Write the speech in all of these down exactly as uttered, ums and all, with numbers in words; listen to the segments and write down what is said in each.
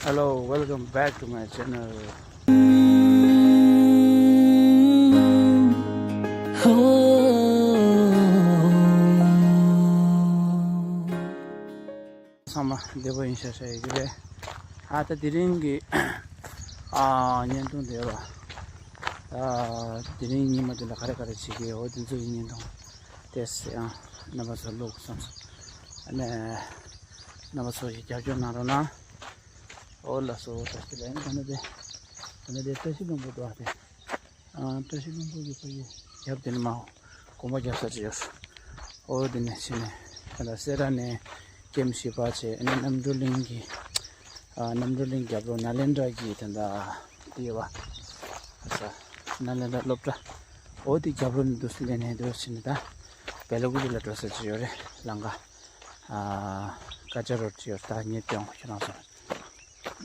Hello, welcome back to my channel. ཚང་མ་བདེ་པོ་ཡིན་ཤག་ཤག་ཡོད་ཀྱི་རེད། ཨ་ད་དེ་རིང་གི་ཨ་བརྙན་ཐུང་དེ་བ། ཨ་དེ་རིང་ཉི་མ་དེ་ལ་ག་རེ་ག་རེ་བྱེད་ཀྱི་ཡོད་འོ་དེ་ཚོ་ཡི་བརྙན་ཐུང་དེ་ཡང་རྣམ་པ་ཚོ་ལུག་བསམ་སོང་། ཨ་ནས་རྣམ་པ་ཚོ་ཡི་རྒྱབ་སྐྱོར་གནང་རོགས་གནང་། འོ་ལགས་སོ། བཀྲ་ཤིས་བདེ་ལེགས། ད་ནི་དེ་ད་ནི་དེ་བཀྲ་ཤིས་ལྷུན་པོ་འགྲོ་བ་དེ། ཨ་བཀྲ་ཤིས་ལྷུན་པོ་གི་ཕ་གི་རྒྱབ་དེ་ནི་མ་དགོན་པ་རྒྱབ་ས་ཅིག་ཡོད། འོ་དེ་ནས་ཕྱིན་ནས་ད་ལྟ་སེ་ར་ནས་ཀེམ་བཞི་པ་བྱས། ཨ་ནི་རྣམ་གྲོལ་གླིང་གི་ཨ་རྣམ་གྲོལ་གླིང་རྒྱབ་ལོགས་ནཱ་ལེནྡྲ་གི་ད་ལྟ་དེ་ཡོད་པ། ཨ་ས་ནཱ་ལེནྡྲ་སློབ་གྲྭ། འོ་དེ་རྒྱབ་ལོགས་ནས་འདུག་སེ་སླེབས་ནས་འདུག་ཕྱིན་ནས་ད་བེ་ལ་ཀུ་པི་ལ་འགྲོ་ས་ཅིག་ཡོད་རེད། ལམ་ཁ་ཨ་ཀ་ཅ་རོ་ཌི་ཅིག་ཡོད་རེད། ད་ངས་སྟོན་ཁྱེད་རང་ཚོ།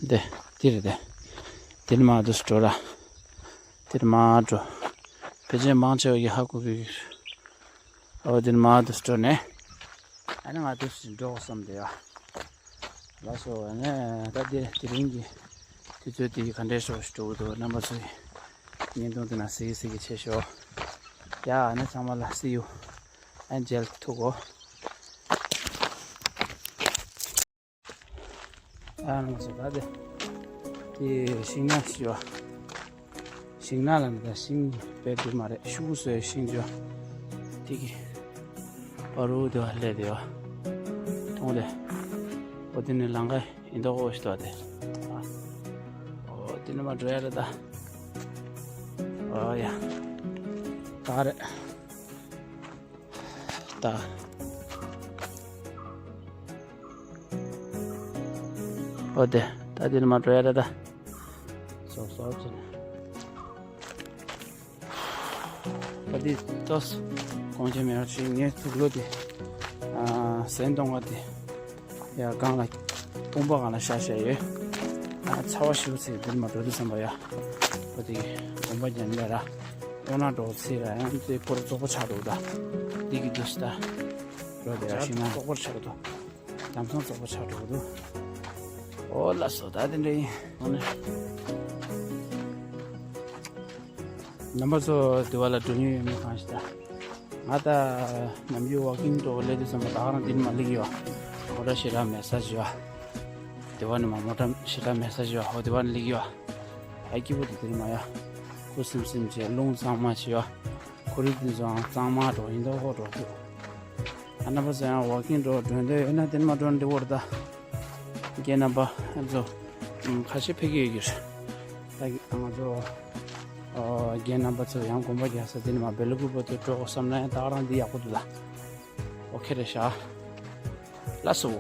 དེ་དེ་རེད་དེ། དེ་ནི་མ་འདུག་སེ་འགྲོ་ར། དེ་ནི་མ་འགྲོ། ཕལ་ཆེར་མང་ཆེ་བ་ཡིས་ཧ་གོ་གི་ཡོད། འོ་དེ་ནི་མ་འདུག་སེ་འགྲོ་ནས། ཨ་ནི་ང་འདུག་སེ་འགྲོ་དགོས་བསམ་བསྡད་ཡ། ལགས་སོ། ཨ་ནི་ད་དེ་དེ་རིང་གི་དུས་ཚོད་དེ་ག་འདྲའི་ཞོག་ཞིག་འགྲོ་གི་འདུག་རྣམ་པ་ཚོས་བརྙན་ཐུང་དེ་ན་གཟིགས་གཟིགས་བྱེད་ཤོག་ཡ་ཨ་ནི་ཚང་མ་ལ་see you and མཇལ་ཐུག་གོ། ཨ་ང་ཚོ་ད་དེ་དེ་ཤིང་ནགས་ཤིག་ཡོད། ཤིང་ནགས་ལ་ནི་ད་ཤིང་དཔེ་དེ་མ་རེད། ཤུ་གུ་བཟོས་ཤིང་ཅོ་དེ་གི་པ་རུ་དེ་བ་ལས་དེ་བ་མཐོང་དེ། འོ་དེ་ནི་ལམ་ཁ་ཡིན་མདོག་ཁ་པོ་ཞིག་འདུག་དེ། ཨ་འོ་དེ་ནི་མ་འགྲོ་ཡ་རེད་ད། ཨོ་ཡ་ད་རེད། ད། འོ་དེ། ད་དེ་ནི་མ་འགྲོ་ཡ་རེད་ད། སོབ་སོབ་བྱས་ནས། ད་དེ་ཏོག་ཙམ་གོང་ཆེན་མེད་པ་ཞིག་ངའི་དུག་ལོག་དེ། ཨ་ཟན་གཏོང་བ་དེ། ཡ་སྒང་ལ་དཔུང་པ་སྒང་ལ་བཞག་བཞག་ཡོད། ཨ་ཚ་བ་ཞེ་པོ་ཚ་དེ་ནི་མ་འགྲོ་དུས་ཙམ་པ་ཡ། འོ་དེ་གོམ་པ་རྒྱག་ནས་ར། དབང་ན་འགྲོ་ཚེ་ར་ཡང་དེ་སྐོར་བཙོག་པོ་ཆགས་འགྲོ་ད། འདི་གི་དུས་སུ་ད། འགྲོ་དེ་ར་ཤིང་ནགས་བཙོག་པོ་ཆགས་འགྲོ། ལམ་སང་བཙོག་པོ་ཆགས་འགྲོ་འདུག་ཨོ་ལགས་སོ། ད་དེ་འདྲ་ཡིན། འོ་ནི། རྣམ་པ་ཚོ་དེ་བ་ལ་འགྲོ་མྱོང་ཡོད་མེད་གང་ཞིག་ད། ང་ད་ནམ་རྒྱུན་ཝོག་ཀིང་འགྲོ་སླེབས་དུས་ཙམ་པ་ད་ག་རང་འདི་ནས་མར་སླེབས་ཡོད། མོ་ཊ་ཞེ་དྲག་མེད་ས་ཅིག་ཡོད། དེ་བ་ནས་མར་མོ་ཊ་ཞེ་དྲག་མེད་ས་ཅིག་ཡོད། ཧོ་དེ་བ་ནས་སླེབས་ཡོད། ཨ་སྐྱིད་པོ་དེ་དེ་ནས་མར་ཡ། ཁུ་སིམ་སིམ་བྱས་རླུང་གཙང་མ་བྱས་ཡོད། ཁོར་ཡུག་དེ་ཚོའང་གཙང་མ་འགྲོ་ཡིན་མདོག་ཁ་པོ་འགྲོ་འདུག་ཨ་རྣམ་པ་ཚོ་ཡང་ཝོག་ཀིང་འགྲོ་འགྲོ་འདོད་ཡོད་ན་དེ་ནས་མར་འགྲོ་ན་འགྲིག་གི་རེད་ད། རྒན་རྣམ་པ་ཨ་ཚོ། ཨམ་ཁ་ཤས་ཕེབས་ཀྱི་ཡོད་ཀྱི་རེད། ད་ང་ཚོ། ཨོ་རྒན་རྣམ་པ་ཚོ་ཡང་དགོན་པ་རྒྱག་ས་དེ་ནས་མར་བེ་ལ་ཀུ་པ་དུ་འགྲོ་དགོས་བསམ་ན་ཡང་ད་ག་རང་འདི་ཡག་པོ་འདུག་ད། ཨོ་ཁེ་རེད་ཤག་ལགས་སོ། ཡ།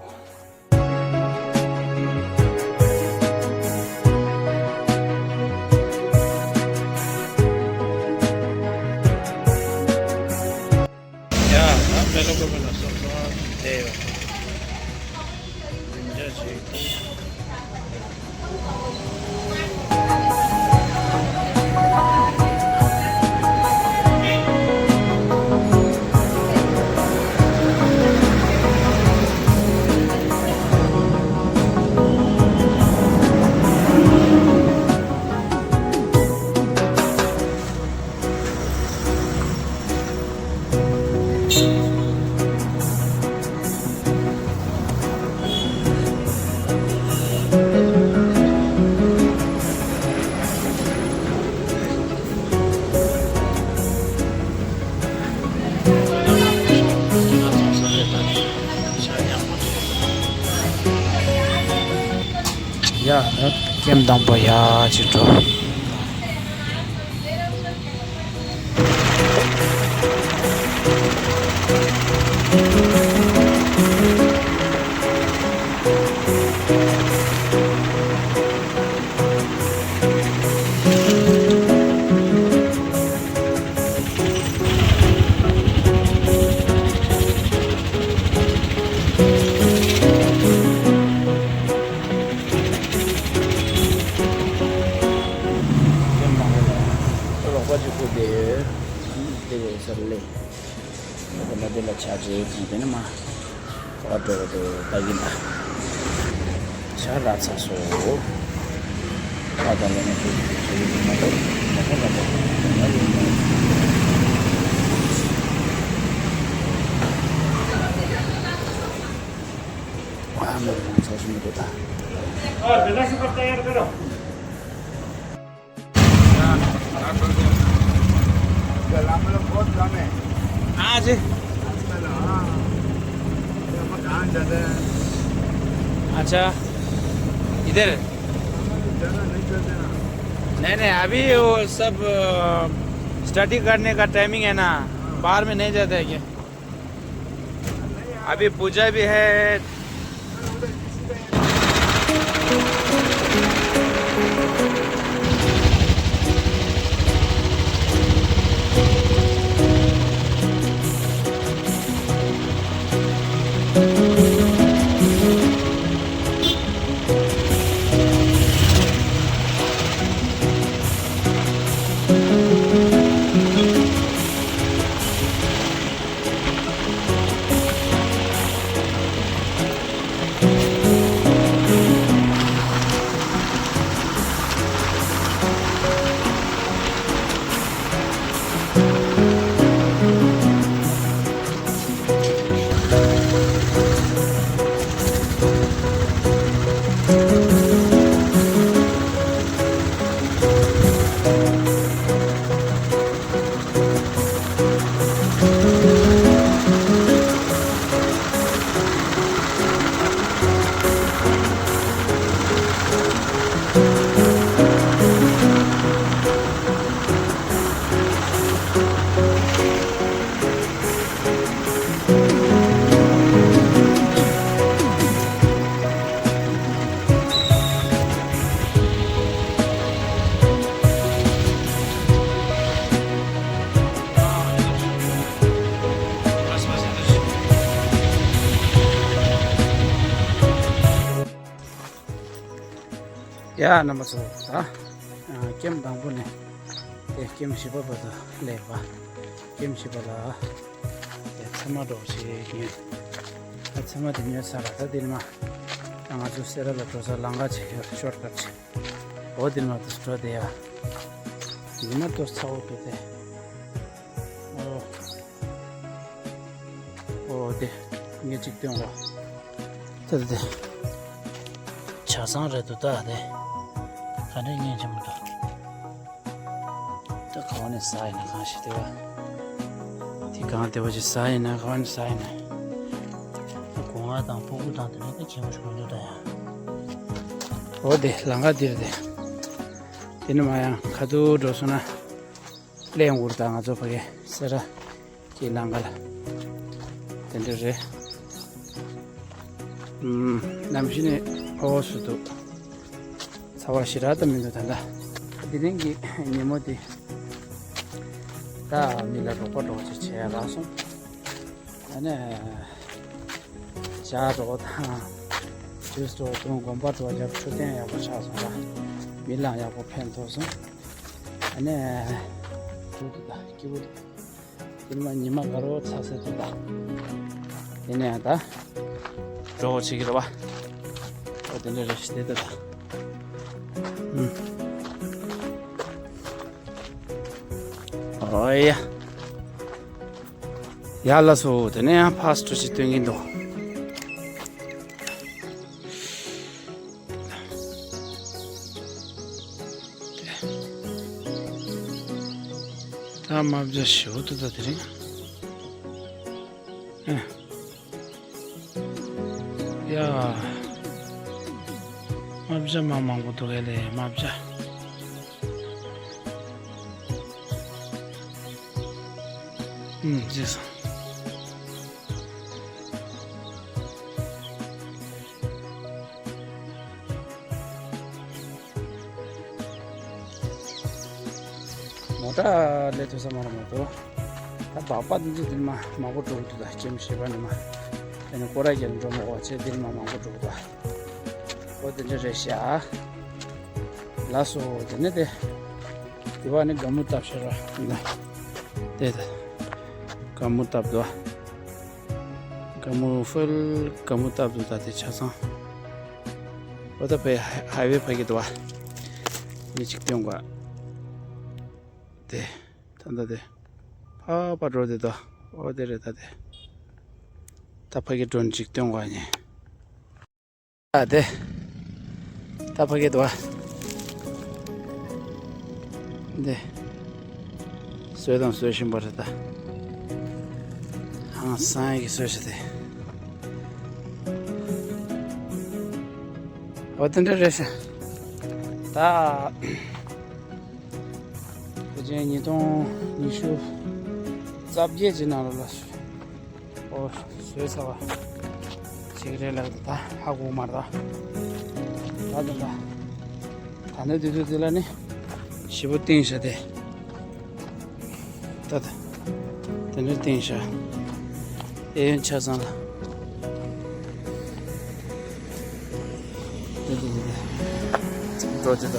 ད་བེ་ལ་ཀུ་པ་ལ་སོགས་སོགས་དེ་ཡོད། འཛིན་གྲྭ་ཞིག་ཡ། ཀེམ་དང་པོ་ཡ་ཅིག་འགྲོ། ལོག་པ་གཅིག་པུ་བསྡད་ཡོད། དེ་བས་སར་སླེབས། ད་ལྟ་འདི་ལ་ཆ་རྗེས་ཁོང་དེ་ནས་མར་ག་པར་འགྲོ་བ་འདུག་ལྟ་གིན་ད། ཤ་ར་ཚ་སོ། ཨ་ད་ལ་ན་ཚོ་ཚོ་ཡོད་མ་གཏོགས་མ་གཏོགས་མ་གཏོགས་ང་ཡོད་མ་ཨ་མ་ར་ཚ་སོ་མི་འདུག་ད། हाँ जी। अच्छा, इधर। नहीं, नहीं, अभी वो सब, अ, स्टडी करने का टाइमिंग है ना, बाहर में नहीं जाते हैं क्या? अभी पूजा भी है। ཡ་རྣམ་པ་ཚོ། ད་ཨ་ཀེམ་དང་པོ་ནས་དེ་ཀེམ་བཞི་པ་བར་དུ་སླེབས་པ། ཀེམ་བཞི་པ་ལ་དེ་ཚལ་མ་འདྲ་བོ་ཞིག་ཉོས། ད་ཚལ་མ་དེ་ཉོས་ཚར་ལ། ད་དེ་ནས་མར་ང་ཚོ་སེ་ར་ལ་འགྲོ་ས་ལམ་ཁ་ཅིག་ཡོད། ཤོར་ཀཊ་ཅིག་འོ་དེ་ནས་མར་དུ་འགྲོ་བསྡད་ཡ། ཉི་མ་ཏོག་ཚ་བོ་འདུག་སྟེ། ཨོ། ཨོ་དེ་ངས་ཅིག་སྟོན་གོ། དེ་དེ་ཆ་ཚང་རེད་འདུག་ད། དེ་ག་འདྲས་ཉན་ཆེན་པོ་འདུག། ད་ག་བ་ནས་ཟ་ཡིན་ན་གང་ཞིག་དེ་བ། དེ་གང་དེ་བ་ཞིག་ཟ་ཡིན་ན་ག་བ་ནས་ཟ་ཡིན་ན། སྒོ་ང་དང་སྤུ་གུ་དང་དེ་འདྲ་ད་ཆེན་པོ་ཞིག་མི་འདུག་ད་ཡ། ཨོ་དེ་ལམ་ཁ་འདིར་དེ། དེ་ནས་མར་ཡང་ཁ་ཐུག་འགྲོ་སོང་ན། གླེ་འུར་དང་ང་ཚོ་ཕ་གི་སེ་ར་གི་ལམ་ཁ་ལ། དེ་འདྲ་རེད། ཨུམ། གནམ་གཤིས་ནི་ཨོ་སུ་འདུག། ཚ་བ་ཞེ་དྲག་ད་མི་འདུག་ད་ལྟ། དེ་རིང་གི་ཉིན་མོ་འདི་ད་མི་ལ་རོགས་པ་འདྲ་བོ་ཅིག་བྱས་ཡག་སོང་། ཨ་ནི་ཇ་འདྲ་བོ་དང་ཇུས་འདྲ་བོ་བཏུང་། གོམ་པ་འདྲ་བོ་རྒྱབ། འཕྲོད་བསྟེན་ཡག་པོ་ཆགས་སོང་ལ། མི་ལའང་ཡག་པོ་ཕན་ཐོགས་སོང་། ཨ་ནི་སྐྱིད་པོ་འདུག་ད། སྐྱིད་པོ་འདུག། དེ་ནས་མར་ཉི་མ་དགའ་རོགས་ཚ་ས་དེ་ད། དེ་ནས་ཡང་ད་འགྲོ་བྱེད་ཀྱི་རེད་བ། ཨོ་དེ་འདྲ་རེད་ཤག་དེ་ད་ད། ཨུམ། ཨོ་ཡ། ཡ་ལགས་སོ། དེ་ནས་ཡང་ཕར་ཚུར་ཅིག་སྟོན་གྱིན་འདུག། ད་རྨ་བྱ་ཞེ་པོ་འདུག་ད་དེ་རིང་། ཨེ། ཡ། རྨ་བྱ་མ་མང་པོ་འདུག་གས་ལེ། རྨ་བྱ། ཨུམ། བརྗེད་སོང་། མོ་ཊ་སླེབས་ཐུབ་ས་མ་རེད་མ་གཏོགས། ད་སྦག་སྦག་འདི་ཚོ་འདི་ནས་མར་མང་པོ་འགྲོ་གི་འདུག་ད། ཀེམ་བཞི་པ་ནས་མར། དེ་ནས་སྐོར་ར་རྒྱག་ནས་འགྲོ་མ་དགོས་བྱས་འདི་ནས་མར་མང་པོ་འགྲོ་གི་འདུག། ཨོ་དེ་འདྲ་རེད་ཤག། ལགས་སོ། དེ་ནས་དེ། དེ་བ་ནི་སྒ་སྨུག་བཏབ་ཤག་ར། འདི་ན། དེ་དེ། སྒ་སྨུག་བཏབ་འདུག་ཨ། སྒ་སྨུག་ཧྥུལ་སྒ་སྨུག་བཏབ་འདུག་ད་དེ་ཆ་ཚང་། ཨོ་ད་ཕའི་ཧའི་ཝེ་ཕ་གི་འདུག་བ། མི་གཅིག་སྟོན་གོ། དེ། ད་ད་དེ། ཕ་ཕ་འགྲོ་དེ་ད། ཨོ་དེ་རེད་ད་དེ། ད་ཕ་གི་འགྲོ་གཅིག་སྟོན་གོ་ཉེ། ད་དེ། ད་ཕ་གི་འདུག་བ། འདི། བཟོས་དང་བཟོ་བཞིན་པ་རེད་ད། ཧང་སང་གི་བཟོས་ཤག་དེ། འོ་དེ་འདྲ་རེད་ཤག་ད། ཕལ་ཆེར་ཉིས་སྟོང་ཉི་ཤུ་རྩ་བརྒྱད་ཀྱི་ནང་ལོགས་ལ། ཨོ། བཟོས་ཚར་བ། ཅིག་རེད་ལབ་ད་ཧ་གོ་མ་རེད་ད། ད་དེ་འདྲ། ད་ནི་དུས་ཚོད་དེ་ལ་ནི། ཞེ་པོ་བཏིང་ཤག་དེ། ད་ད། དེ་འདྲ་བཏིང་ཤག་ཨེ་ཡོན་ཆ་ཚང་ལ། དེ་དེ་དེ་དེ། འགྲོ་དེ་ད། ད་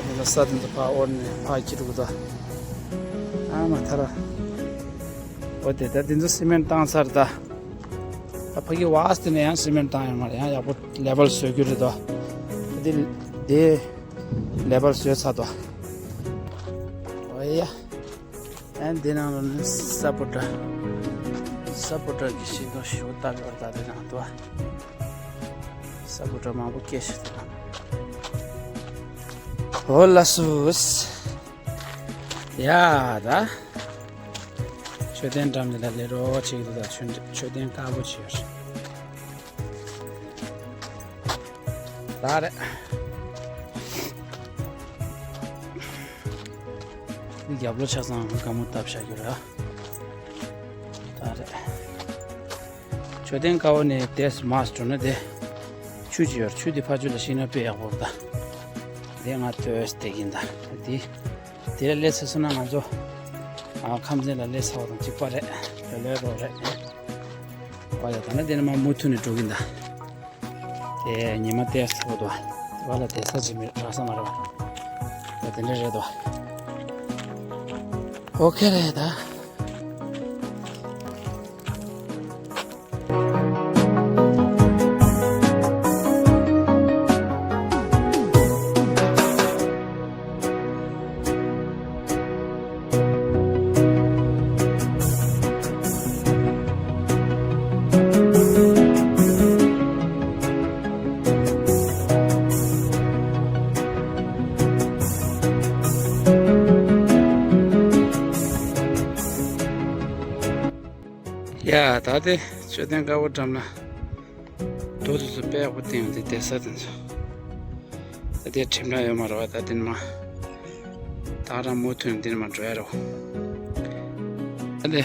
དེ་ལ་ས་དེ་ཚོ་ཕར་དབོར་ནས་ཕར་ཁྱེར་འདུག་ད། ཨ་མ་ཐ་ར། འོ་དེ་ད་དེ་ཚོ་སི་མེན་བཏང་ཚར་ད། ད་ཕ་གི་ཝཱས་དེ་ནས་ཡང་སི་མེན་བཏང་ཡོད་མ་རེད། ཡང་ཡག་པོ་ལེ་བལ་བཟོ་རྒྱུ་རེད་དོ། ད་དེ་དེ་ལེ་བལ་བཟོས་ཚར་དོ། འོ་ཡ། ཨན་དེ་ནང་ལ་ནི་ས་པོ་ཏྲ། ས་པོ་ཏྲ་གི་ཤིང་ཏོག་ཞིག་བཏབ་ཡོད་ད་དེ་ནང་དུ། ས་པོ་ཏྲ་མང་པོ་སྐྱེས་ཤིག་དང་། འོ་ལ་སུ། ཡ་ད། མཆོད་རྟེན་འགྲམ་དེ་ལ་ལས་རོགས་བྱེད་ཀྱི་འདུག་ད་མཆོད་མཆོད་རྟེན་དཀར་པོ་བྱས་ཡོད་རེད། ད་རེད། འདི་རྒྱབ་ལོགས་ཆ་ཚང་སྒ་སྨུག་བཏབ་བཞག་རྒྱུ་རེད། ད་རེད། མཆོད་རྟེན་དཀར་པོ་ནས་དེས་མར་འགྲོ་ན་དེ། ཆུ་ཅིག་ཡོད་རེད། ཆུ་དེ་ཕར་ཕྱོགས་ལ་ཤིང་ནགས་དཔེ་ཡག་པོ་རེད་ད། དེ་ང་ལྟོས་བསྡད་ཀྱིན་ད། དེ། དེ་ལ་སླེབས་ཚར་སོང་ན་ང་ཚོ། ཨ་ཁམས་ཚན་ལ་སླེབས་ཚར་བ་དང་གཅིག་པ་རེད། ལོས་ལོས་རོགས་རེད། བ་ལ་ད་ནི་དེ་ནས་མར་མུ་མཐུད་ནས་འགྲོ་གིན་ད། དེ་ཉི་མ་ཏོག་ཙམ་འདུག་བ། བ་ལ་དེ་ས་ཅིག་མི་རག་ས་མ་རེད་བ། ད་དེ་འདྲ་རེད་དོ། ཨོ་ཁེ་རེད་ད། ཡ་ད་དེ་མཆོད་རྟེན་དཀར་པོ་འགྲམ་ལ། རྡོ་དེ་ཚོ་དཔེ་ཡག་པོ་བཏིང་ཡོད་དེ་དེ་ས་དེ་ཚོ། ད་དེ་གྲིབ་ནག་ཡོད་མ་རེད་བ། ད་དེ་ནས་མར། ད་རང་མུ་མཐུད་ནས་འདི་ནས་མར་འགྲོ་ཡ་རེད་བ། ད་དེ།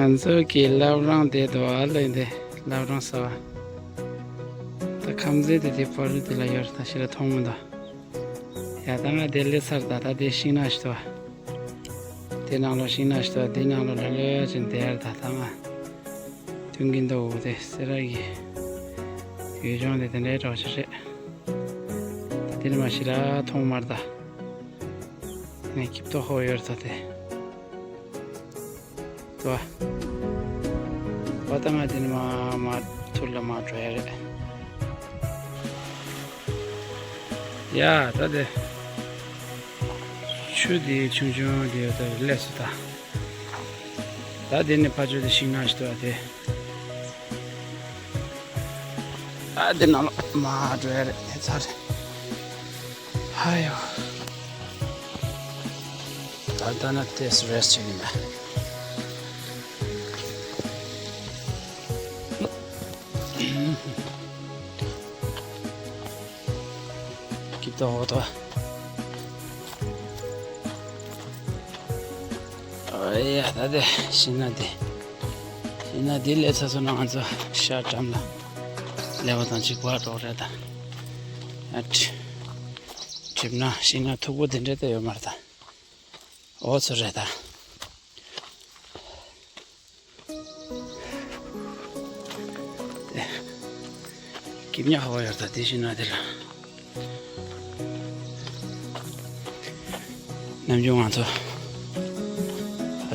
ང་ཚོ་གི་བླ་བྲང་དེ་དུ་ཨ་ལེ་འདི་བླ་བྲང་ཟེར་བ། ད་ཁམས་ཚན་དེ་དེ་ཕ་རུ་དེ་ལ་ཡོད་རེད། ད་ཤི་ལ་མཐོང་མི་འདུག་ཡ་ད་ང་དེ་སླེབས་ཚར་ད། ད་དེ་ཤིང་ནགས་ཤིག་འདུག་བ། དེ་ནང་ལོགས་ཤིང་ནགས་ཤིག་འདུག་བ། དེ་ནང་ལོགས་ལ་ལོས་ཅིག་བསྡད་ཡ་རེད་ད། ད་ང་ཐོན་གྱིན་འདུག་དེ་སེ་ར་གི་ཡུལ་ལྗོངས་དེ་དེ་འདྲའི་འདྲ་བོ་ཅིག་རེད། ད་དེ་ནས་མར་ཤི་ལ་མཐོང་མ་རེད་ད། ངས་སྐྱིབ་ཏོ་ཧོ་ཡོད་རེད་ད་དེ། དོ། བ་ད་ང་དེ་ནས་མར་མར་ཐུར་ལ་མར་འགྲོ་ཡ་རེད། ཡ་ད་དེ། ཆུ་དེ་ཆུང་ཆུང་དེ་ད་སླེབས་སོང་ད། ད་དེ་ནས་ཕར་ཕྱོགས་དེ་ཤིང་ནགས་ཤིག་འདུག་བ་དེ། ད་དེ་ནང་ལ་མར་འགྲོ་ཡ་རེད། དེ་ཚར་རེད། ཧ་ཡོ། ད་ལྟ་ན་ཏེས་རེ་སི་ཊི་བྱེད་ཀྱི་མེད། སྐྱིད་ཏོ་ཧོ་ཏོ། ཨ་ཡ་ད་དེ་ཤིང་ནགས་དེ། ཤིང་ནགས་དེ་སླེབས་ཚར་སོང་ན་ང་ཚོ་ཤར་འགྲམ་ལ་སླེབས་པ་དང་གཅིག་པ་འགྲོ་རེད་ད། ཨ་ཁྲི། གྲིབ་ནག་ཤིང་ནགས་མཐུག་པོ་དེ་འདྲ་ད་ཡོད་མ་རེད་ད། འོ་ཚོ་རེད་ད། དེ། སྐྱིད་ཉག་ཧ་བ་ཡོད་ད་དེ་ཤིང་ནགས་དེ་ལ། ནམ་རྒྱུན་ང་ཚོ།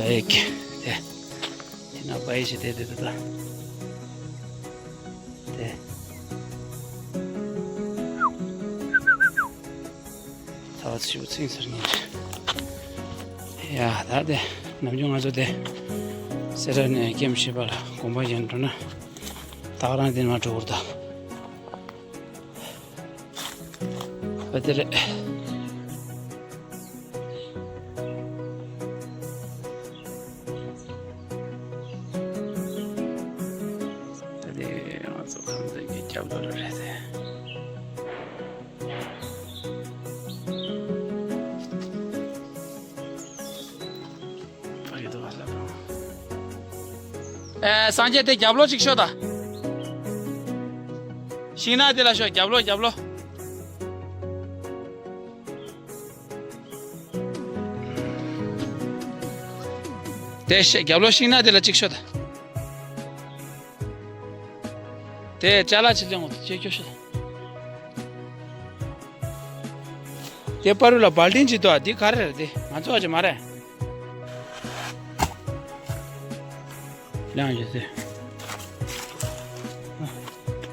ཨེ་ཀྱེ། དེ། དེ་ན་པའི་ཞིག་དེ་དེ་དེ་ད། ཚ་བ་ཚ་ཞིག་ཚིག་ཟེར་ངེས་རེད། ཡ་ད་དེ་ནམ་རྒྱུན་ང་ཚོ་དེ་སེ་ར་ནས་ཀེམ་ཤི་པ་ལ་དགོན་པ་ཡན་འགྲོ་ན་ད་ག་རང་དེ་ནས་མར་འགྲོ་དགོས་རེད་ད། ཨ་དེ་རེད། ད་དེ་ང་ཚོ་ཁམས་ཚན་གྱི་རྒྱབ་ལོགས་ལ་རེད་དེ། ཨེ་སངས་རྒྱས་དེ་རྒྱབ་ལོགས་ཅིག་ཤོག་ད། ཤིང་ནགས་དེ་ལ་ཤོག་རྒྱབ་ལོགས་རྒྱབ་ལོགས། དེ་ཤ་རྒྱབ་ལོགས་ཤིང་ནགས་དེ་ལ་ཅིག་ཤོག་ད། དེ་ཅ་ལག་ཅིག་ལེན་འོང་དེ་ཁྱོད་ཁྱོད་ཤོག་ད། དེ་པ་རུ་ལ་བལ་ཏིན་ཅིག་འདུག་ཨ། འདི་ག་རེ་རེད། དེ་ང་ཚོ་བ་ཅིག་མ་རེད། ལངས་ཡོད་ཟེར།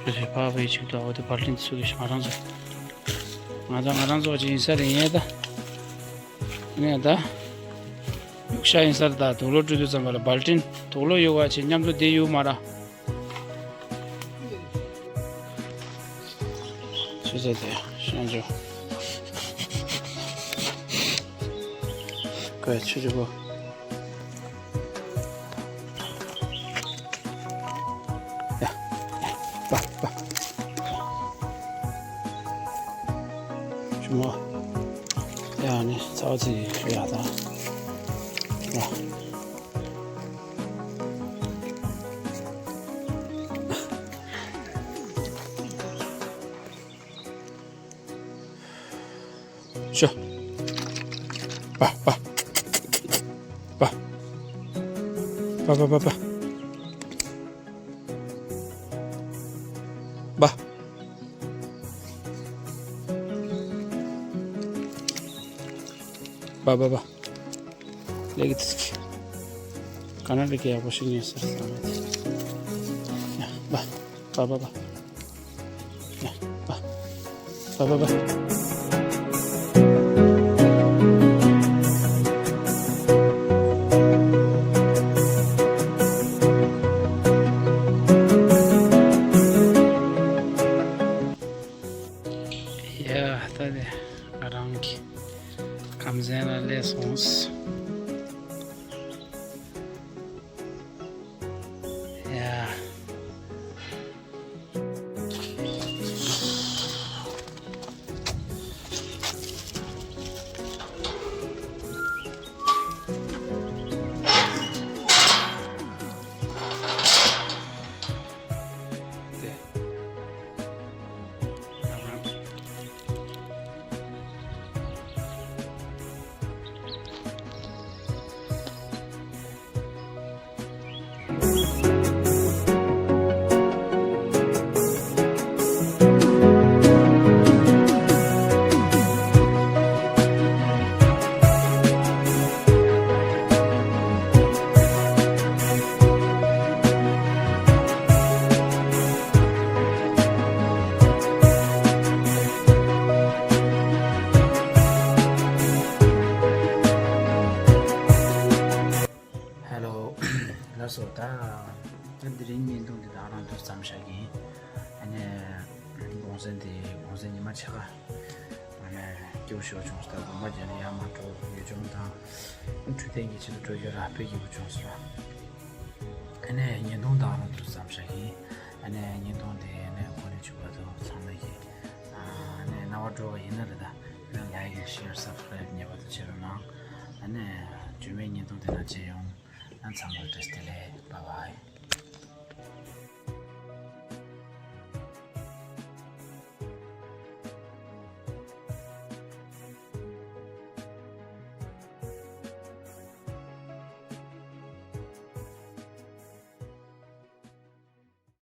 ཁྱོད་ཚོས་ཕ་བའི་ཆིག་ཏུ་འོ་དེ་བལ་ཏིན་ཚུགས་ཀྱི་ང་རང་ཚོ། ང་ཚོ་ང་རང་ཚོ་ཅིག་ཡིན་ས་རེད་ཡིན་ད། ནས་ད། ཡུག་ཤ་ཡིན་ས་རེད་ད། དུག་ལོག་སྤྲོད་དུས་ཙམ་པ་ལ་བལ་ཏིན་དུག་ལོག་ཡོད་པ་ཅིག་མཉམ་དུ་བསྡད་ཡོད་མ་ར། ཆུ་ཚོད་དེ་ཤང་ཅོ། ཀོས་ཆུ་ཅོ་གོ། ཡ། པ་པ། ཆུ་མོ། ཡ་ནི་ཚ་བ་ཚི་ཡ་ད། ཡ། ཤོ། པ་པ། པ། པ་པ་པ་པ། པ། པ་པ་པ། ལེགས་ཀྱི་ཚིག་ཀ་ན་ལི་ཀ་ཡག་པོ་ཞིག་ཉོས་ཟེར་བསམ་མེད། ཡ། པ། པ་པ་པ། ཡ། པ། པ་པ་པ། ཡ། ད་དེ་ང་རང་གི་ཁམས་ཚན་ལ་སླེབས་སོང་། ཡ། དེ། ཧེ་ལོ། ལགས་སོ། ད་ད་དེ་རིང་བརྙན་ཐུང་འདི་དག་རང་དུ་མཚམས་བཞག་གི་ཡིན། ཨ་ནི་གུང་སེང་དེ་གུང་སེང་ཉི་མ་ཕྱེད་ཀ་ཨ་ནི་སྐྱིད་པོ་ཞེ་པོ་བྱུང་སོང་། ད་དགོན་པ་རྒྱ་ནས་ཡར་མར་འགྲོ་ཡུལ་ལྗོངས་དང་འཕྲོད་བསྟེན་གྱི་ཆེད་དུ་འགྲོ་རྒྱུ་ར་དཔེ་སྐྱིད་པོ་བྱུང་སོང་ར། ཨ་ནི་བརྙན་ཐུང་དག་རང་དུ་མཚམས་བཞག་གི་ཡིན། ཨ་ནི་བརྙན་ཐུང་དེ་ཨ་ནི་འགོ་ནས་མཇུག་བར་དུ་ཚང་མ་གིས་ཨ་ནི་རྣ་བར་འགྲོ་བ་ཡིན་ན་རེད་ད། ལའིཀ་ཤེར་སབ་སི་ཀ་རེབ་ངེས་པར་དུ་བྱེད་རོགས་གནང་། ཨ་ནི་རྗེས་མའི་བརྙན་ཐུང་དེ་ནང་མཇལ་ཡོང་། ཨ་ཚང་མར་བཀྲ་ཤིས་བདེ་ལེགས། བཱའི་བཱའི།